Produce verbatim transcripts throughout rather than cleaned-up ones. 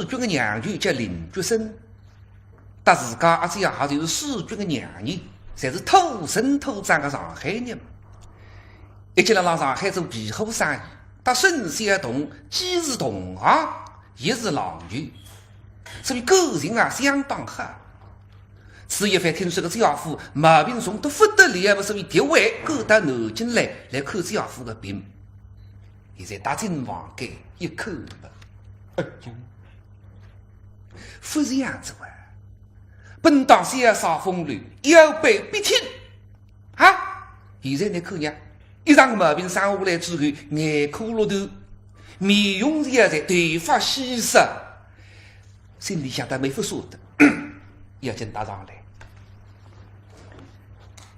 君个娘舅叫林觉生，搭自家阿姐也就是世钧个娘娘，侪是土生土长个上海人。一径辣辣上海做皮货生意，搭沈小童既是同行，也是郎舅，所以感情啊相当好。此一番听说个姐夫毛病重得勿得了，所以特为赶到南京来，来看姐夫个病。现在踏进房间一看，哎呀， 勿是样子哇，本当潇洒风流，腰背笔挺啊，现在倷看呀，一场毛病生下来之后，眼眶落脱，面容现在头发稀疏，心里想到没法说的，要紧搭上来。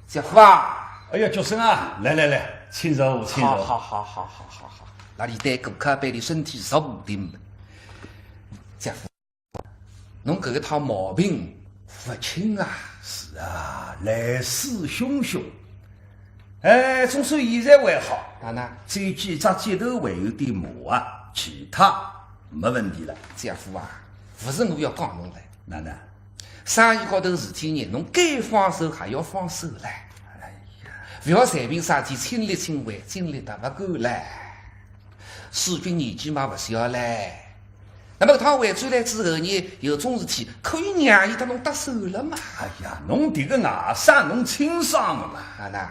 姐夫啊，哎呀，觉生啊，来来来，请坐，请坐。好好好好好好好，那里在顾客杯里身体坐定了。姐夫， 侬搿个趟毛病勿轻啊。是啊，来势汹汹。哎，总算现在还好。哪能？最近只脚头还有点麻啊，其他没问题了。姐夫啊，勿是我要讲侬唻。哪能？生意高头事体呢，侬该放手还要放手唻。哎呀，勿要随便啥事体亲力亲为，精力搭勿够唻。 世钧年纪嘛勿小唻。那么搿趟回转来之后呢，有种事体可以让伊搭侬搭手了嘛。哎呀，侬迭个外甥，侬清爽个嘛。啊，那？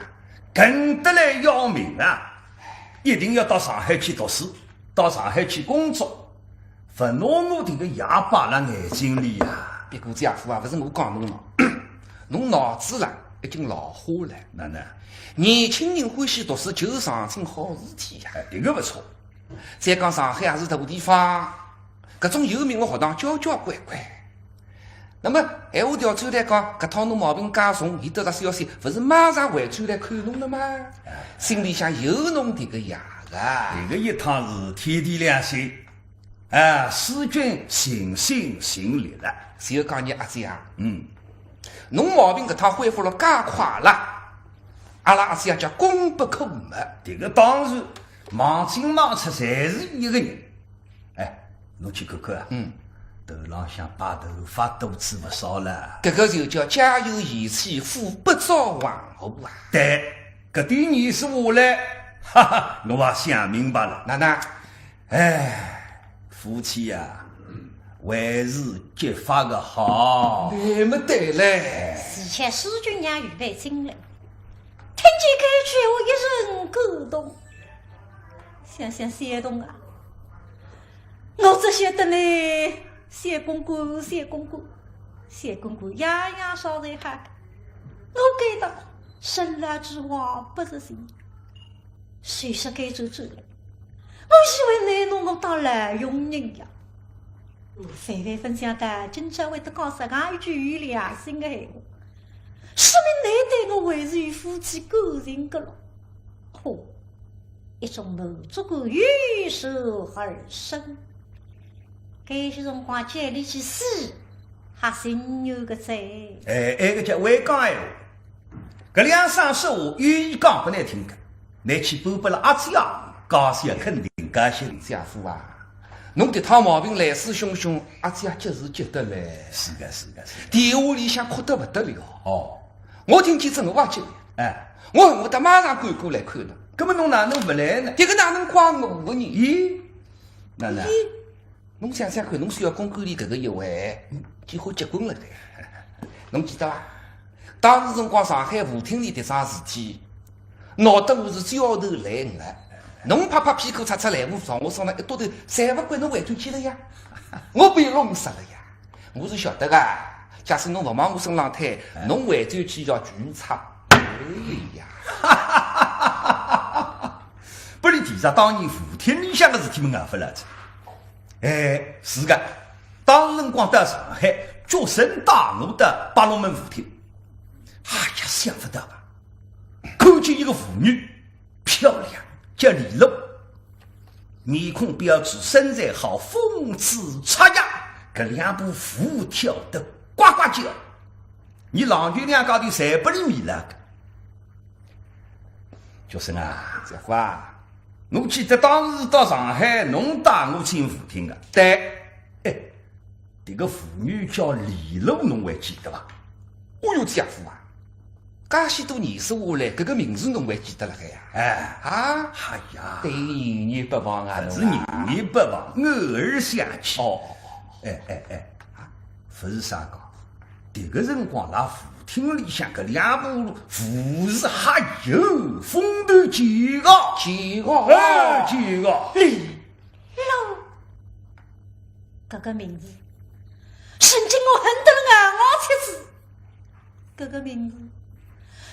梗得来要命啊！一定要到上海去读书，到上海去工作，勿拿我迭个爷摆辣眼睛里呀。别个姐夫啊，勿是我讲侬喏，侬脑子啦已经老化了。哪能？年轻人欢喜读书就是上进好事体呀。哎，迭个勿错。 再讲上海也是大地方，搿种有名个学堂交交关关。那么闲话调转来讲，搿趟侬毛病介重，伊得着消息，勿是马上回转来看侬了吗？心里向有侬迭个爷个。迭个一趟是天地良心，啊，世钧尽心尽力了。就讲伲阿姐啊，嗯，侬毛病搿趟恢复了介快了，阿拉阿姐啊叫功不可没。迭个当然，忙进忙出侪是伊个人。 哎，侬去看看啊，嗯，头浪向白头发多仔勿少了。搿个就叫家有贤妻，夫不遭橫祸啊。对，搿点年数下来，哈哈，我也想明白了。哪能？哎，夫妻呀，还是结发个好。那么对嘞。是且世钧娘预备进来，听见搿句话一阵感动。 想想小童啊，我只晓得嘞，小公公，小公公，小公公样样侪好个。我该当生来之花不是心，谁说该做主了？我以为侬拿我当老佣人呀。万万勿想到，今朝会得讲实梗一句有良心个闲话，说明侬对我还是有夫妻感情个咯。嚯！ 一种满足感油然而生。该歇辰光叫俚去死，还心软个哉。哎，埃个叫会讲闲话。搿两声说话有意讲拨侬听个，侬去搬拨了阿姐啊，高兴肯定高兴。姐夫啊，侬迭趟毛病来势汹汹，阿姐啊急是急得嘞。是个，是个，是个。电话里向哭得勿得了。哦。我听见真个哇急了。哎。 我恨不得马上赶过来看侬。葛末侬哪能勿来呢？迭个哪能怪我个呢？咦，哪能？咦，侬想想看，侬小公馆里搿个一回，几化结棍了个。侬记得伐？当时辰光上海舞厅里迭桩事体，闹得我是焦头烂额。侬拍拍屁股出出来，我从我身上一兜头，侪勿管侬回转去了呀。我被弄死了呀。 我是晓得个，假使侬勿往我身浪推，哎，侬回转去要全拆。哎呀，拨俚提着当年舞厅里向个事体么硬勿牢哉。哎，是个，当辰光到上海，觉生带我到百乐门舞厅，哎呀，想勿到啊，看见一个舞女，漂亮，叫李璐。 面孔标致，身材好，风姿绰约，搿两步舞跳得呱呱叫。伲郎舅两家头侪拨俚迷牢个。觉生啊，姐夫啊，我记得当时到上海，侬带我进舞厅个。对，哎，搿个妇女叫李璐，侬还记得伐？哦哟，姐夫啊，介许多年数下来，搿个名字侬还记得辣海呀？哎，啊，哎呀，对伊念念不忘啊，勿是侬啊。念念不忘，偶尔想起。哦，哦，哦。哎，哎，哎，啊，勿是啥讲，迭个辰光辣舞厅里向搿两部舞是还有风头健个。健个啊。哎，健个。李璐。 搿个名字，曾经我恨得了咬牙切齿。搿个名字，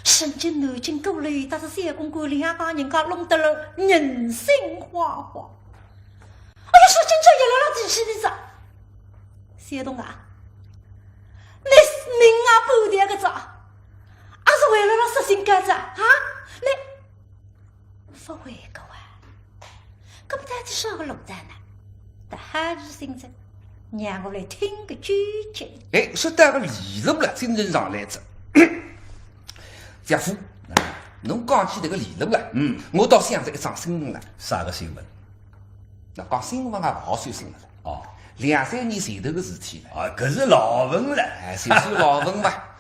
曾经南京鼓楼搭仔小公馆两家人家弄得了人心惶惶。哎呀，说今朝又来了几十年子。小东啊，你命啊不掉个子啊，还是回来了说心肝子啊？你 勿会个哇，搿么到底啥个路段呢？得好奇心哉，让我来听个究竟。哎，说到个李璐了，精神上来哉。姐夫，侬讲起迭个李璐了，嗯。我倒想着一桩新闻了。啥个新闻？那讲新闻啊，勿好算新闻了。哦。两三年前头个事体了。啊，搿是老闻了。哎，算算老闻吧。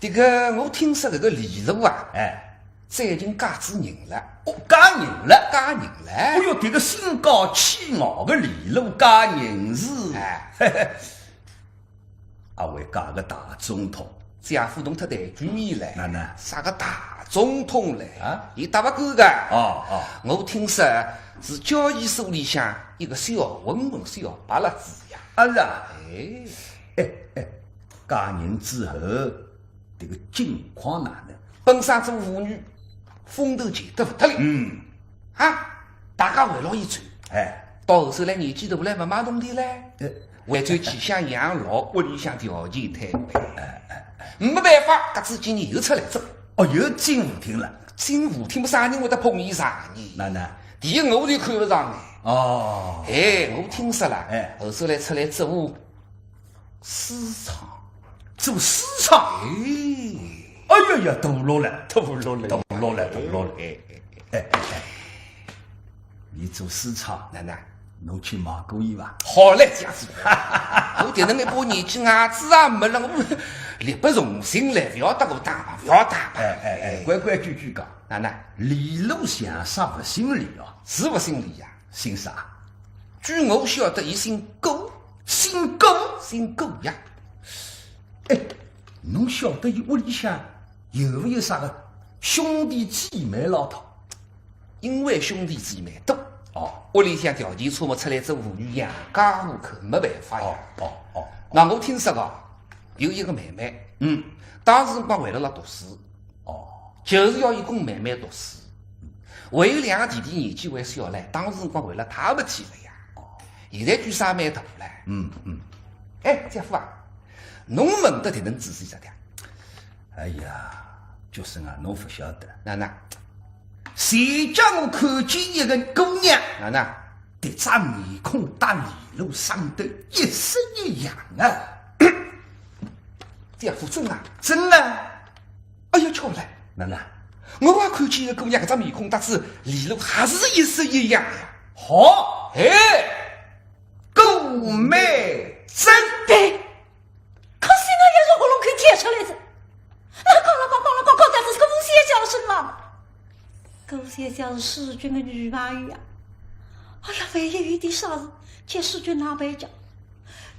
迭个，我听说搿个李璐啊，哎， 最近嫁仔人了。哦，嫁人了。嫁人了。哎哟，迭个心高气傲个李璐嫁人是，哎。阿会嫁个大总统？姐夫，侬太抬举伊了。哪能？啥个大总统了？啊？伊搭勿过个。哦，哦。我听说是交易所里向一个小混混、小白辣子呀。啊，是啊。哎。哎，哎，嫁人之后， 迭个境况哪能？本身做舞女，风头健得勿得了。嗯。啊，大家围牢伊转。哎。到后首来年纪大了，勿卖铜钿了。哎。回转去想养老，屋里向条件太坏。哎，哎，哎。没办法，隔仔几年又出来做。哦，又进舞厅了。进舞厅么啥人会得捧伊场呢？哪能？第一，我就看勿上哎。哦。哎，我听说了，哎。后首来出来做舞 私娼。做私娼？哎。哎呀呀，大落了，大落了，大落了，大落了。哎，哎，哎，哎。伊做私娼，哪能？侬去买过伊伐？好嘞，姐夫。我迭能一把年纪，牙齿也没了，我力不从心了，勿要搭我打吧，勿要打吧。哎，哎，哎，规规矩矩讲。哪能？李璐像煞勿姓李哦。是勿姓李呀。 姓啥？据我晓得，伊姓顾。姓顾？姓顾呀。哎，侬晓得伊屋里向有没有啥个兄弟姊妹老多？因为兄弟姊妹多，哦。屋里向条件差么，出来做舞女养家糊口，没办法呀。哦，哦，哦。那我听说个，有一个妹妹，嗯。当时辰光为了辣读书， 哦。就是要伊供妹妹读书。还有两个弟弟年纪还小嘞，当时辰光为了大事体了呀。哦。现在据说蛮大了。嗯，嗯。哎，姐夫啊，侬问得迭能仔细着点。哎呀，就是啊，侬勿晓得。哪能？前脚我看见一个姑娘。哪能？ 迭只面孔搭李璐生得一式一样啊。姐夫，真啊？真啊。哎呀，巧了。哪能？我也看见一个姑娘，搿只面孔搭仔李璐还是一式一样呀。好。哎，顾曼桢。对。 可惜我也是喉咙口甜出来哉。那讲了讲，讲了讲，讲到仔是顾小姐身浪。顾小姐是世钧的女朋友呀。哎呀，万一有点啥事，叫世钧哪办讲？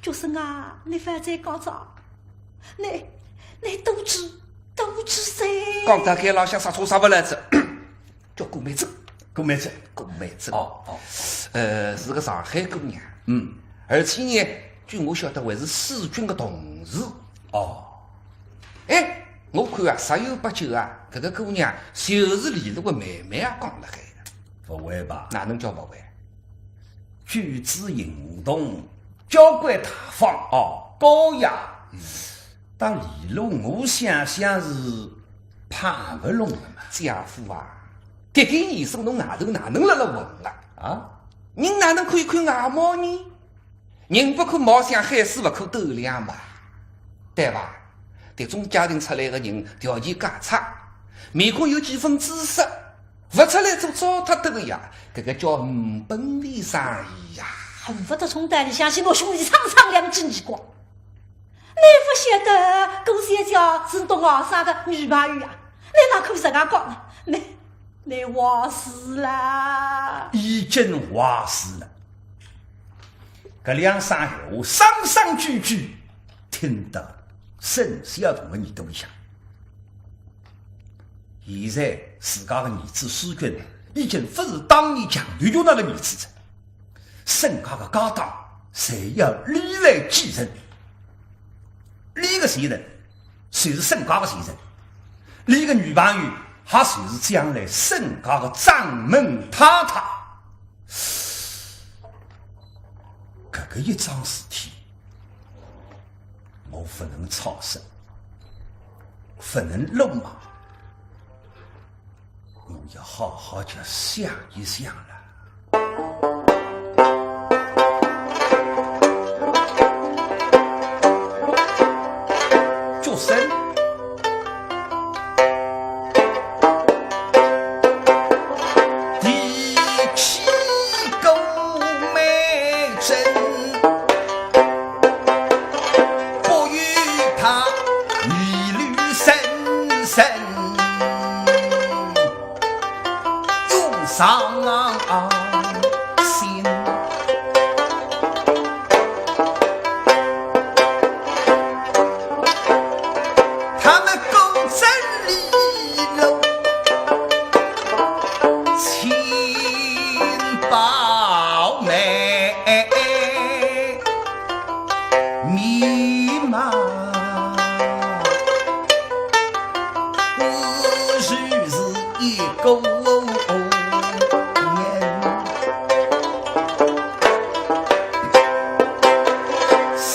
就是啊，你勿要再讲哉，你，你多知，多知哉。讲到该浪向，刹车刹勿牢哉。 叫顾曼桢。顾曼桢。顾曼桢。哦，哦。呃，是个上海姑娘。嗯。而且呢，据我晓得，还是世钧个同事。哦。哎，我看啊，十有八九啊，搿个姑娘就是李璐个妹妹啊，讲辣海个。勿会吧？哪能叫勿会？举止灵动，交关大方，哦。高雅。嗯。 搭李璐，我想想是拍勿拢个嘛。姐夫啊，迭个年数侬外头哪能辣辣混了？啊？人哪能可以看外貌呢？人勿可貌相，海水勿可斗量嘛，对伐？迭种家庭出来个人，条件介差，面孔有几分姿色， 勿出来做糟蹋得个呀，搿个叫五本位生意呀。恨勿得冲到里向去拿兄弟赏赏两记耳光。倷勿晓得顾小姐是倷外甥个女朋友啊？倷哪可以实梗讲呢？倷，倷坏事啦！已经坏事了。搿两声闲话，声声句句听得沈小凤个耳朵里向。现在自家个儿子世钧已经勿是当年强盗局那个儿子了。 沈家个家当，侪要俚来继承。俚个继承，就是沈家个继承。俚个女朋友，也就是将来沈家个掌门太太。搿个一桩事体，我勿能吵事，勿能乱骂。 我要好好叫想一想了。叫声。提起顾曼桢，不由他疑虑深深。 涌上心。他们公正利落，情报美。 密码，我就是一个人。虽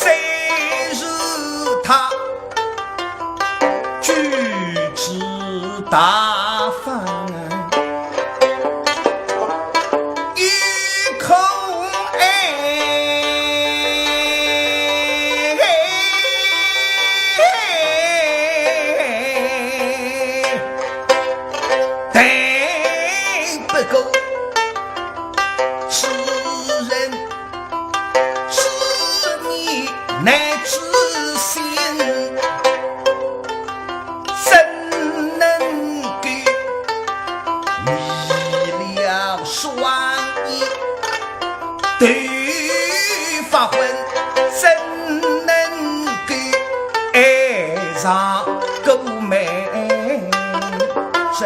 是他举止大方， 一口哎，但不过此人知面难知心。 怎能够迷了双眼头发昏？怎能够爱上顾曼桢？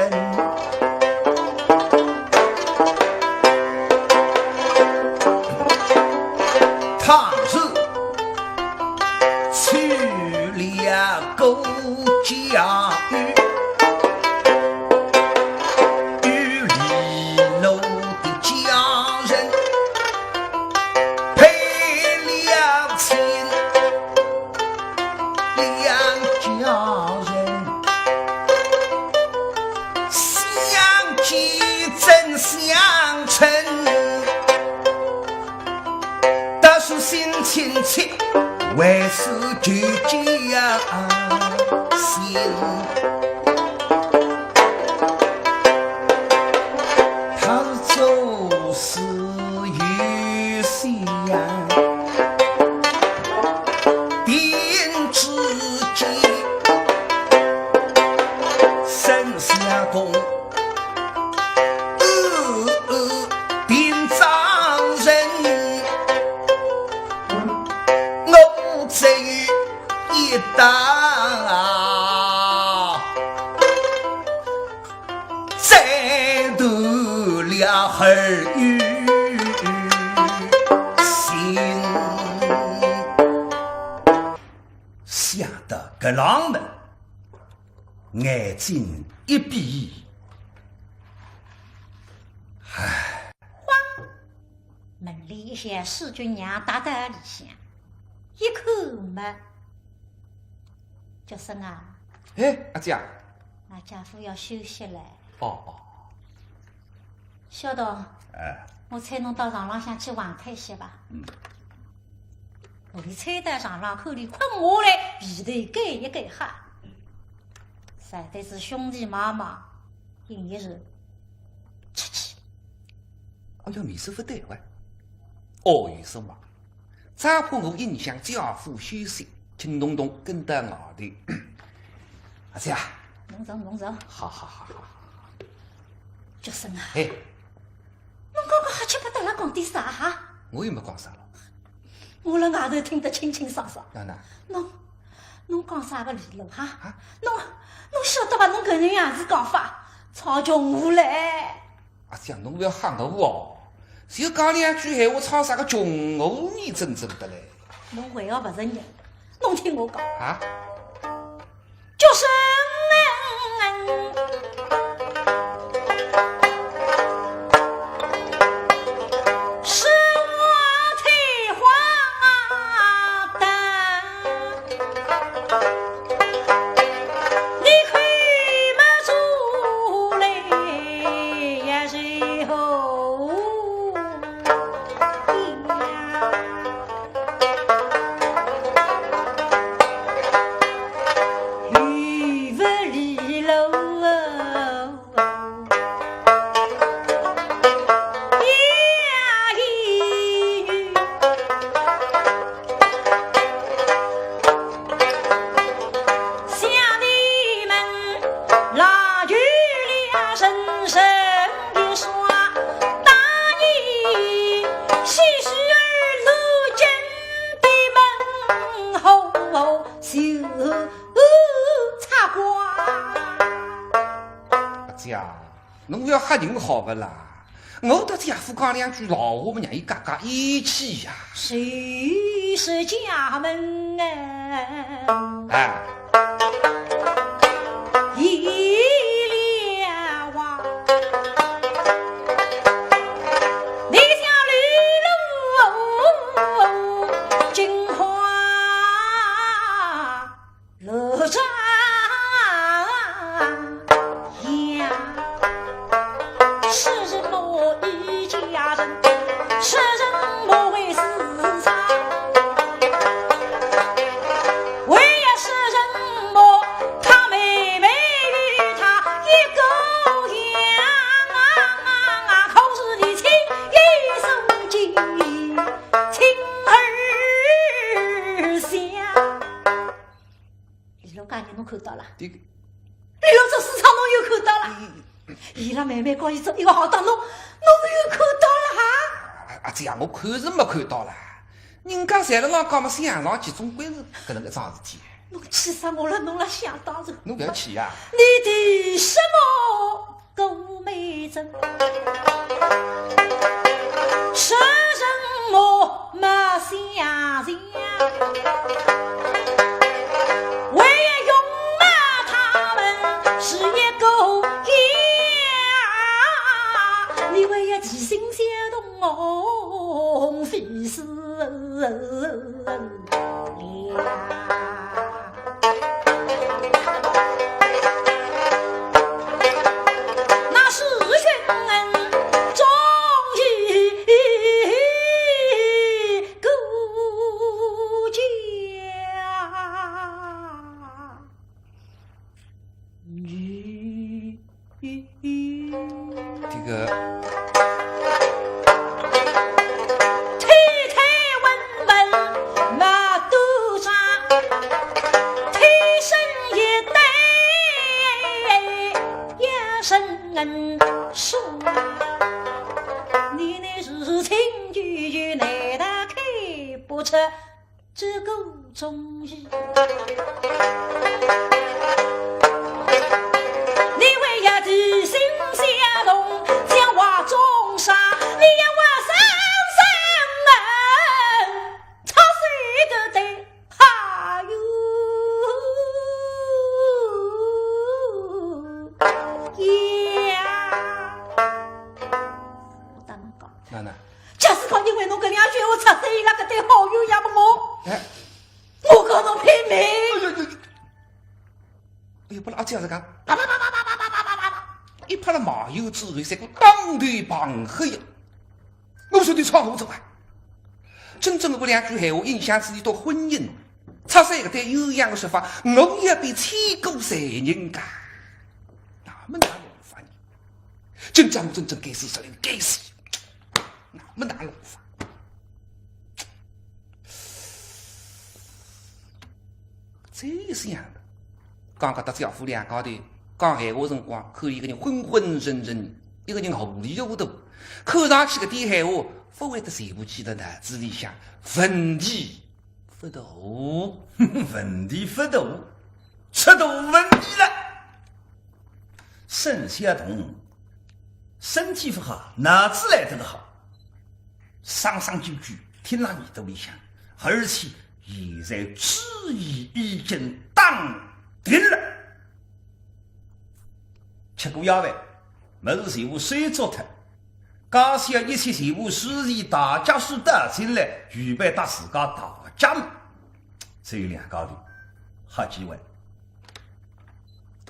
倘若 娶了顾家女，与李罗的家人配了亲，两家人相见怎相称？ 但是新亲戚还是旧交心。他是做事有心呀，定之计，沈相公 呃，呃，定丈人，我只有一道，斩断了儿女心。想到搿浪门，眼睛一闭，唉。 门里一向世钧娘踏到里向，一看么，叫声啊，哎，阿姐啊。那家伙要休息嘞。哦，哦。小东，哎。我搀侬到床浪向去横脱一歇吧。嗯。我里搀到床浪，看里困下来，被头盖一盖好。实在是兄弟妈妈， 硬是出去。哎哟，面色勿对哇，哦，有数嘛。只怕我影响姐夫休息，轻动动跟到外头。阿姐啊，侬坐，侬坐。好好好好。菊生啊，哎，侬刚刚瞎七八搭辣讲点啥哈？我又没讲啥了。我辣外头听得清清爽爽。哪能？侬，侬讲啥个理路哈？啊侬，侬晓得伐？侬搿能样子讲法，吵叫我嘞。阿姐，侬勿要吓我哦。就讲两句闲话，吵啥个穷我你真正的嘞？侬还要勿承认？侬听我讲，啊？就是是我太花的。你看么出来呀，然后呀，有不离路。 阿姐啊，侬勿要吓人好勿啦？我搭姐夫讲两句老话嘛，让伊解解厌气呀。谁是家门啊？哎，一了啊，你想绿路金花 哪吒呀，是什么一家人，是什么为世上，为呀是什么他妹妹与他一个样，可是你亲眼所见，亲耳想。 李老家人侬看到了？这个，李老这市场侬又看到了？伊拉妹妹告伊做一个好当，侬侬又看到了哈？啊，阿姐啊，我看是没看到啦。人家侪辣浪讲嘛，想上去总归是搿能个桩事体。侬气死我了，侬辣想当然。侬勿要气呀。你的什么 顾美珍，说什么么想想，为要容貌他们是一个样，你为要提心吊胆，非是了。 那世人终于顾家。 这个，推推问问没多长，推身一对也人说，你那是情与愿难道开不出 这个中意。你为呀提心吊胆，讲话种啥？你要我生生啊，插手个对，哎呦呀！我打侬讲，哪能？假使讲因为侬搿两句闲话，插手伊拉搿对好鸳鸯么我。哎，我告侬拼命！哎呦呦，哎呦，拨辣阿姐是讲，啪啪啪啪啪啪啪啪啪啪，一拍了马油之后，像个当头棒喝呀！我说你闯祸了啊！真正的搿两句闲话影响自己到婚姻，插手搿对鸳鸯的说法，我也被千古罪人家。那么哪弄法呢？真正真正该死，实在该死！那么哪弄法？再想了，刚刚搭姐夫两家头讲闲话辰光，看一个人昏昏沉沉，一个人糊里糊涂，看上去搿点闲话，勿会得全部记得脑子里向，问题勿大。问题勿大，出大问题了。沈小童身体勿好，脑子来得个好， 声声句句听辣耳朵里向，而且现在主意已经打定了。吃过夜饭，物事全部收拾脱，家小一切全部收拾，大家伙带进来，预备搭自家大家门。只有两家头，好机会，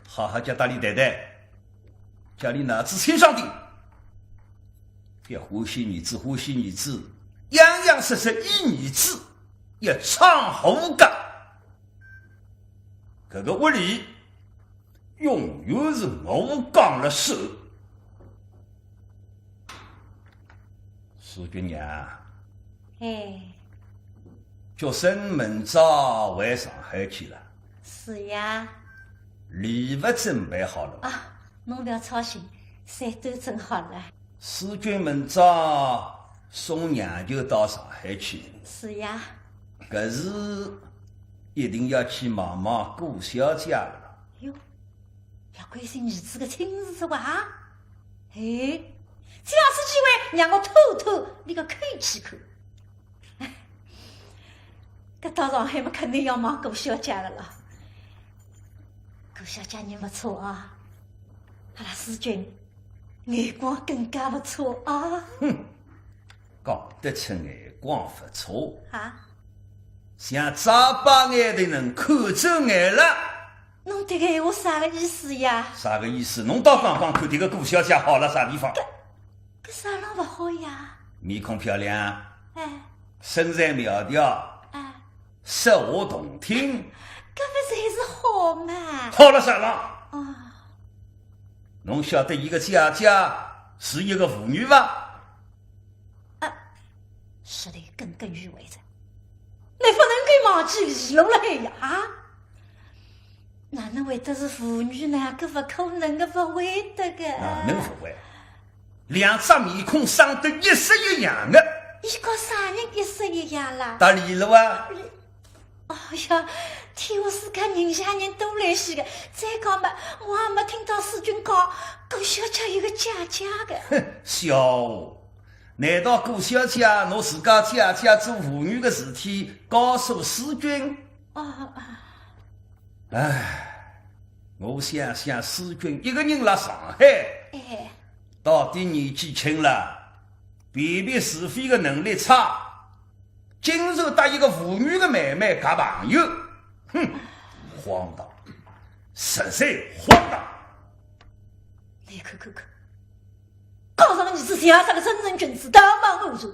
好好叫搭俚谈谈，叫俚脑子清爽点。 要欢喜儿子，欢喜儿子，样样式式依儿子，要唱和歌。搿个屋里永远是我讲了算。世钧呀，哎。觉生明朝回上海去了。是呀。礼物准备好了。啊，侬勿要操心，侪都准好了。 世钧明朝送娘舅到上海去。是呀。搿是一定要去望望顾小姐了。哟，要关心儿子个亲事哇？哎，借此机会让我透透俚个口气看。 搿到上海嘛，肯定要望顾小姐了咯。顾小姐人勿错啊，阿拉世钧眼光更加勿错啊。哼，讲得出眼光勿错啊？像眨巴眼头能看走眼了。侬迭个闲话啥个意思呀？啥个意思？侬倒讲讲看，迭个顾小姐好了啥地方？搿，搿啥浪勿好呀？面孔漂亮，哎。 身材苗条，哎。说话动听，搿勿侪是好嘛？好了啥了？哦。侬晓得伊个姐姐是一个舞女伐？啊，说得耿耿于怀着，侬勿能够忘记伊了呀，啊？ 哪能会得是舞女呢？搿勿可能个，勿会得个。哪能勿会？两只面孔生得一式一样个。伊和啥人一式一样啦？搭俚了啊？哦呀，天下世界人像人多来些个，再讲嘛，我也没听到世钧讲顾小姐有个姐姐个。哼，笑话！难道顾小姐拿自家姐姐做舞女个事体告诉世钧？哦，哦。 唉，我想想，世钧一个人辣上海，哎。到底年纪轻了，辨别是非个能力差，竟然搭一个舞女个妹妹交朋友，哼，荒唐，实在荒唐。侬看看看， 告诉侬，儿子像啥个正人君子，堂堂皇上。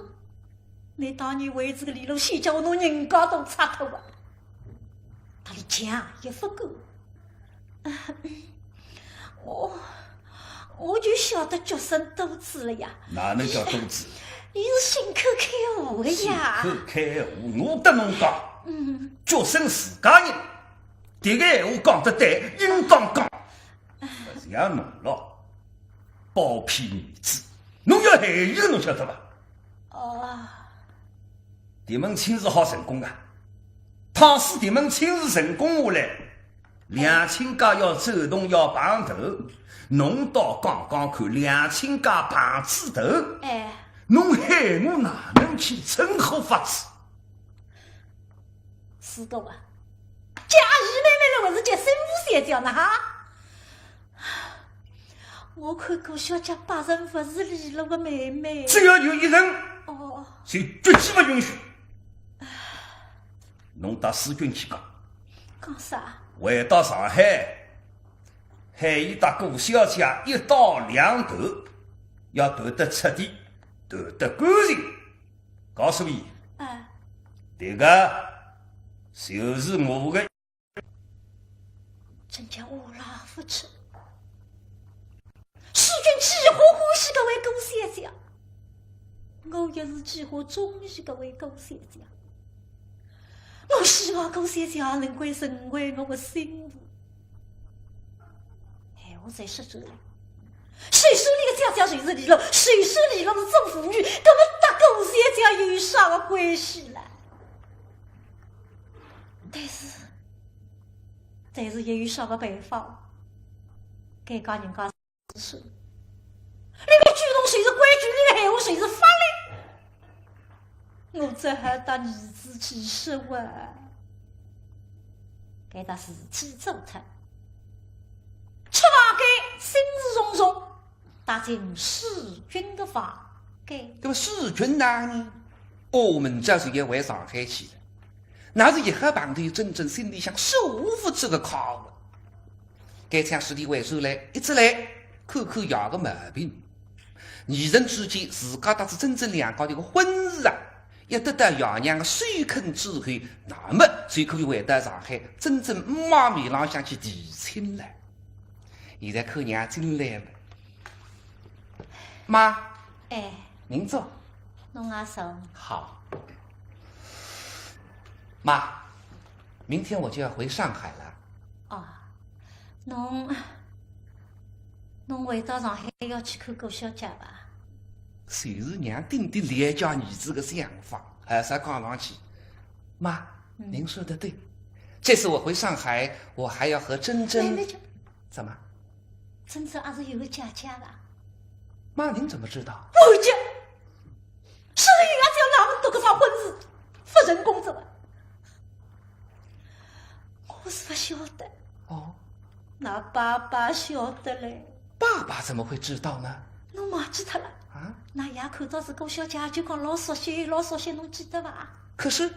侬当年为仔个李璐，先叫我拿人家都拆脱啊！搭俚讲也勿够。我，我就晓得觉生多嘴了呀。哪能叫多嘴？伊是信口开河个呀。信口开河，我搭侬讲，嗯。觉生自家人，迭个闲话讲得对，应当讲。勿像侬咯。 包庇儿子，侬要害伊个，侬晓得伐？哦。迭门亲事好成功啊，倘使迭门亲事成功下来，两亲家要走动要碰头，侬倒讲讲看，两亲家碰仔头，哎。侬喊我哪能去称呼法子？ 是个啊，叫阿姨妹妹了，还是叫沈府小姐呢？哈，我看顾小姐八成勿是李璐个妹妹。只要有一人，哦。就绝对勿允许。侬搭世钧去讲。讲啥？回到上海，喊伊搭顾小姐一刀两断，要断得彻底，断得干净。 告诉伊，哎。迭个就是我个。真叫我老勿出。世钧几化欢喜搿位顾小姐，我也是几化中意搿位顾小姐。我希望顾小姐能够成为我的新妇。闲话再说转来，谁说俚个姐姐就是李璐？谁说李璐是做舞女？搿么搭顾小姐又有啥个关系啦？但是，但是也有啥个办法？搿家人家 是，俚个举动就是规矩，俚个闲话就是法律。我只好搭儿子去说话。搿搭事体做脱，出房间，心事重重，踏进世钧的房间。搿么世钧哪哼呢？哦，明朝是要回上海去的，那是一刻碰头桢桢，心里向舒服仔个快活。 该枪师弟回转来，一只来看看爷个毛病。二人之间，自家搭仔桢桢两家头个婚事啊，要得到爷娘个首肯之后，那么就可以回到上海，桢桢妈面浪向去提亲了。现在看娘进来了。妈，哎，您坐。侬也坐。好。妈，明天我就要回上海了。哦， 侬，侬回到上海要去看顾小姐伐？就是娘顶顶了解儿子个想法，还是讲上去。妈，嗯。您说的对，这次我回上海，我还要和桢桢，妹妹就，怎么？桢桢还是有个姐姐的。妈，您怎么知道？我讲， 是俚阿姐哪能搭搿桩婚事勿成功哉？我是勿晓得。哦。㑚爸爸晓得嘞。爸爸怎么会知道呢？侬忘记脱了？啊？㑚爷看到仔顾小姐就讲老熟悉，老熟悉，侬记得伐？可是，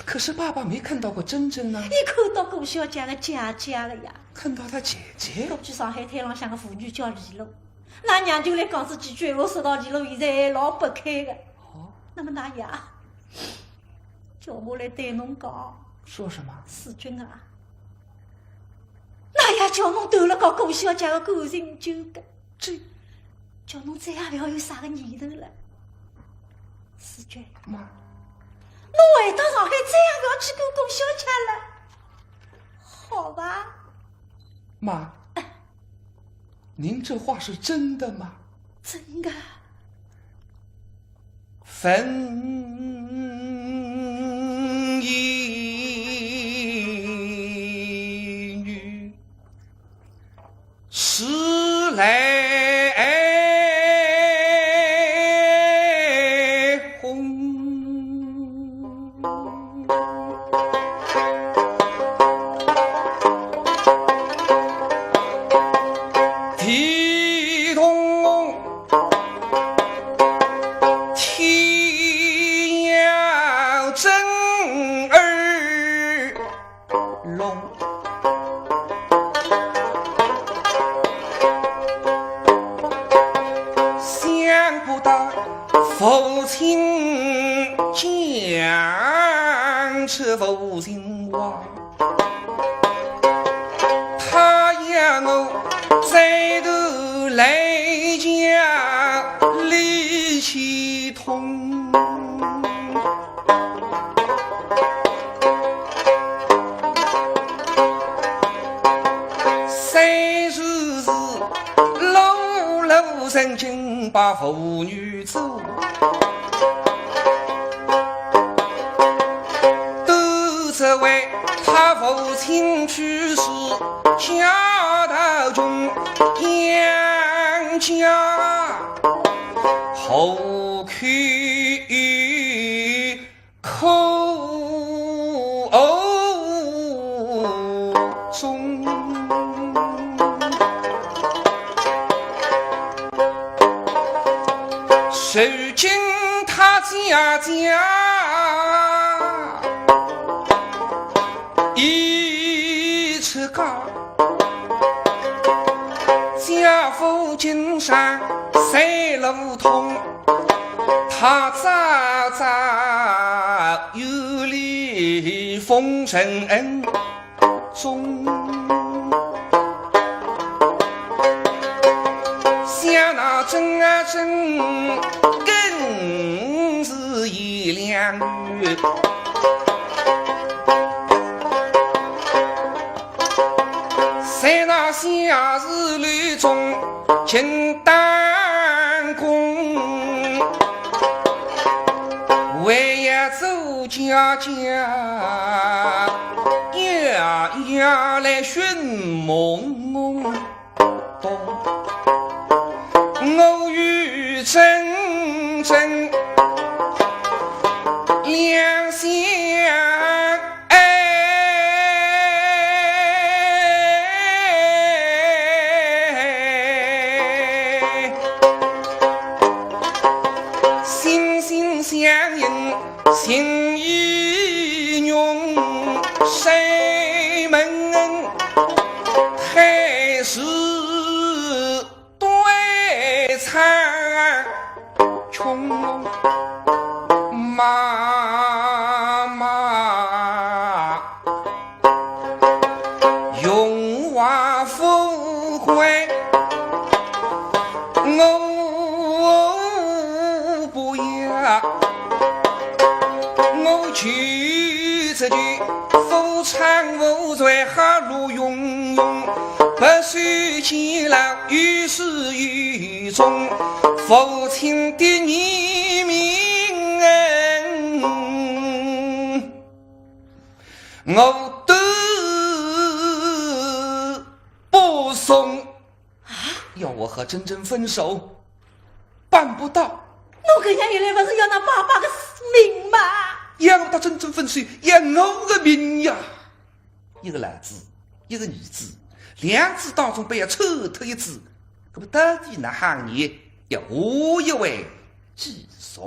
可是爸爸没看到过桢桢呢。伊看到顾小姐个姐姐了呀。看到她姐姐？过去上海滩浪向个舞女叫李璐，㑚娘舅来讲仔几句闲话，说到李璐现在还老不开个。哦。那么㑚爷叫我来对侬讲。说什么？世钧啊，㑚爷叫侬断了告顾小姐个感情纠葛，这，叫侬再也勿要有啥个念头了。世钧，妈。侬回到上海再也勿要去看顾小姐了，好伐？妈，您这话是真的吗？真的。想不到父亲讲出无情话，他要我再度来讲理气通。 虽然是碌碌曾经把舞女做，都只为他父亲去世，家道穷，养家何苦 苦中。如今他姐姐已出嫁，家父经商财路通， 他早早有礼奉承恩重，想那桢啊桢更是一两月。下士楼中勤打工，为要做家家，夜夜来寻梦。我与真真两相 哎，心心相印，心意浓，山门太师 对唱穷妈妈，荣华富贵我不要，我求自己 夫唱妇随，哈喽用用，白首偕老，有始有终，父亲的义名，我都不送。 要我和真真分手，办不到。侬搿样一来，勿是要拿爸爸个命吗？要我搭真真分手，要我个命呀！一个儿子，一个儿子，两子当中必要抽脱一子，搿么到底哪亨呢？要下一位继续。